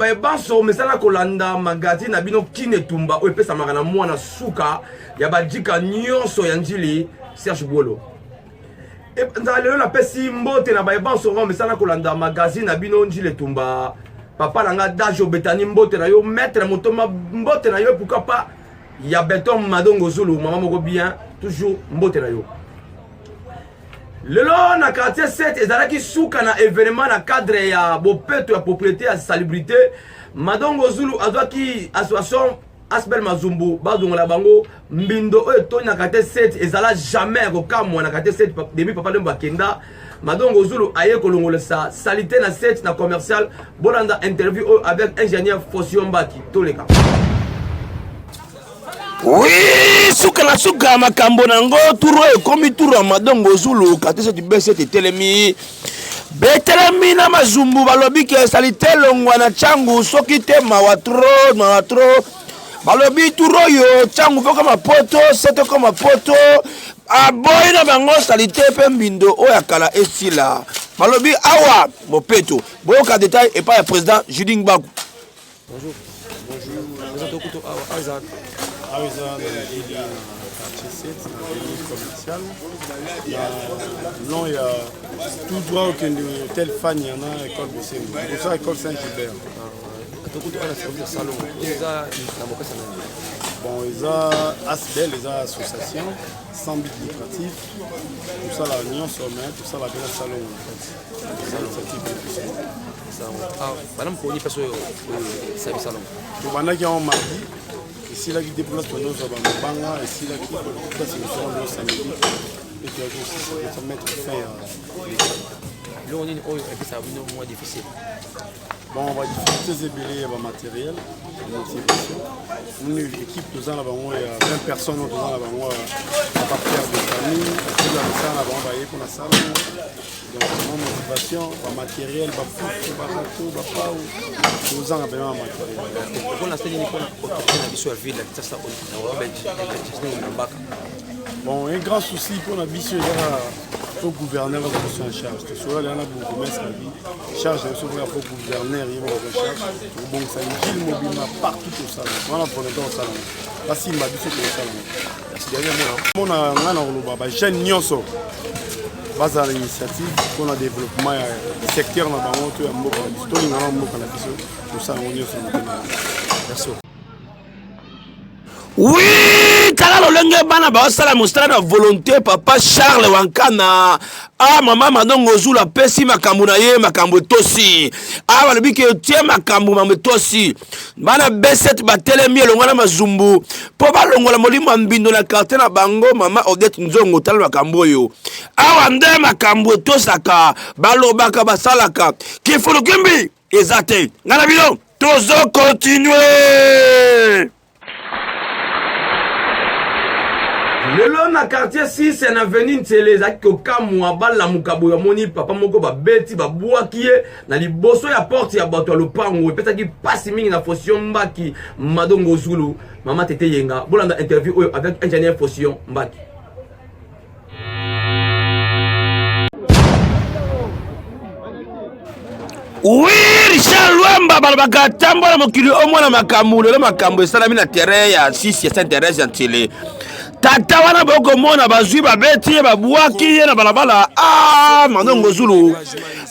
baye banso mesana kolanda magazine na bino Kin Etumba oyo epesamaka na mwana suka ya bajika nyonso ya Njili Serge Bolo. Nzala lelo napesi mbote na baye banso oyo mesana kolanda magazine na bino Njili Etumba. Papa na nga Dajo Betani mbote na yo, maître Motoma mbote na yo, pourquoi pas ya Beton Madongo Zulu mama moko bien toujours mbote na yo. Lelo na quartier 7 ezalaki suka na evenement na cadre ya bopeto ya propriété ya salubrité. Madongo Zulu azwaki association Asbel Mazumbu bazongola bango mbindo oyo etondi na quartier 7 ezala jamais ya kokamwa na quartier 7 demi papa Lembo akenda. Madongo Zulu aye kolongolesa salite na 7 na commercial. Bolanda interview oyo avec ingénieur Fosio Mbaki toleka. Oui, suka na suka makambo na yango turu oyo ekomi turu ya madongo zulu katese tubese etelemi betelemi na mazumbu balobi ke salite longwa na changu soki te mawa tro mawa tro balobi turu oyo changu mpe okoma poto sete okoma poto aboyi na bango salite mpe mbindo oyo ya kala esila balobi awa mopeto boyoka detail epai ya président Judy Ngbaku. Bonjour. Bonjour. Vous êtes au couteau awa eza awa eza na ville na quartier 7 na avenue commerciale na long ya tout droit okende hôtel Fania na école Bosembo liboso ya école Saint Gilbert. Tokutu awa na service ya salongo eza na bokasa nani? Bon eza ASBEL eza association sans but lucratif tosala nyonso mais tosala mpe na salongo na kati eza initiative na biso. Bana mokolo nini place oyo esabi salongo? Tobandaki yango mardi esilaki te place tozozwa bamabanga esilaki place mosusu yango samedi mpe toyaki kosisa mettre fin ya biloko nini oyo epesaka bino mwa difficile? Bon, ba difficultés ebele ya ba matériel, ya motivation. Moni équipe toza na bango ya 20 personnes oyo toza na bango ya ba père de famille, toza misala na bango baye mpona sala. Donc vraiment motivation, ba matériel, ba fufu, ba râteau, ba pau, tozanga vraiment ba matériel. Mpona sali nini mpona autorité na biso ya ville ya Kinshasa na Mbaka? Bon, un grand souci mpona biso ezaka faut gouverneur azwa biso en charge. Tosola na bourgmestre abi charge na biso mpo faut gouverneur ye moko azwa charge tokobongisa njili mobima partout tosala wana volonté kosala basimba biso tokosala mona ngai na koloba bajeune nyonso bazala na initiative mpona développement ya secteur na bango to ya mboka na biso tolingana mboka na biso tosala yango nyonso na motema. Merci. Oui, tala lolenge bana baosala mosala na volonté papa Charles Wankana. Ah mama Madongo Zulu apesi makambo na ye makambo etosi. Ah balobi ke otie makambo mambo etosi. Bana B7 batelemi elongo na mazumbu mpo balongola molimo ya mbindo na quartier na bango. Mama Odette Nzongo tala makambo oyo. Awa nde makambo etosaka, balobaka basalaka. Kifulukimbi eza te. Ngai na bino tozo continuer. Lelo na quartier 6 na avenue Ntsele ezalaki kokamwa balamuka boye bamoni papa moko babeti babwaki ye na liboso ya porte ya bato ya lopango epesaki mpasi mingi na Faution Mbaki Madongo Zulu mama Tete Yenga. Bolanda interview oyo avec ingénieur Faution Mbaki. Oui, Richard Luamba balobaka tambola mokili omona makambo lelo makambo esalami na terrain ya 6 ya Sainte Thérèse ya Nsele. Tata wana bokomona bazwi babeti ye babwaki ye na balabala. Ah, Manongo Zulu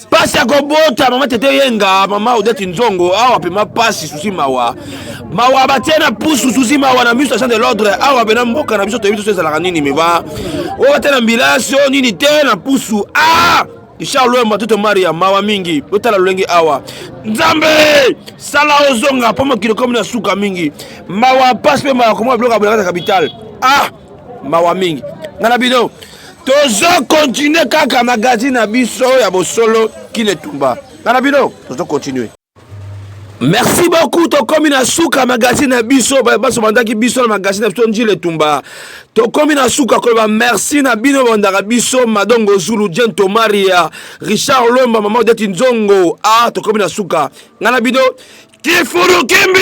pasi ya kobota mama Tete Yenga mama Odette Nzongo awa pema pasi susi mawa mawa batie na pusu susi mawa na miso agent de l'ordre awa pena mboka na biso toyebi biso ezalaka nini meba oyo batie na ambulance oyo nini te na pusu ah Richard Luemba Toto Maria mawa mingi botala lolenge awa Nzambe sala ozonga mpo mokili komi na suka mingi mawa pasi mpe mawa komona biloko ya bolaka na capitale ah mawa mingi nga na bino tozo continue kaka magazine na biso ya bosolo kinetumba nga na bino tozo continue. Merci beaucoup tokomi na suka magazine na biso baso bandaki biso na magazine na biso Njile Tumba tokomi na suka koloba merci na bino bandaka biso Madongo Zulu Gento Maria Richard Lomba mama Odette Nzongo ah tokomi na suka nga na bino Kifulu Kimbi.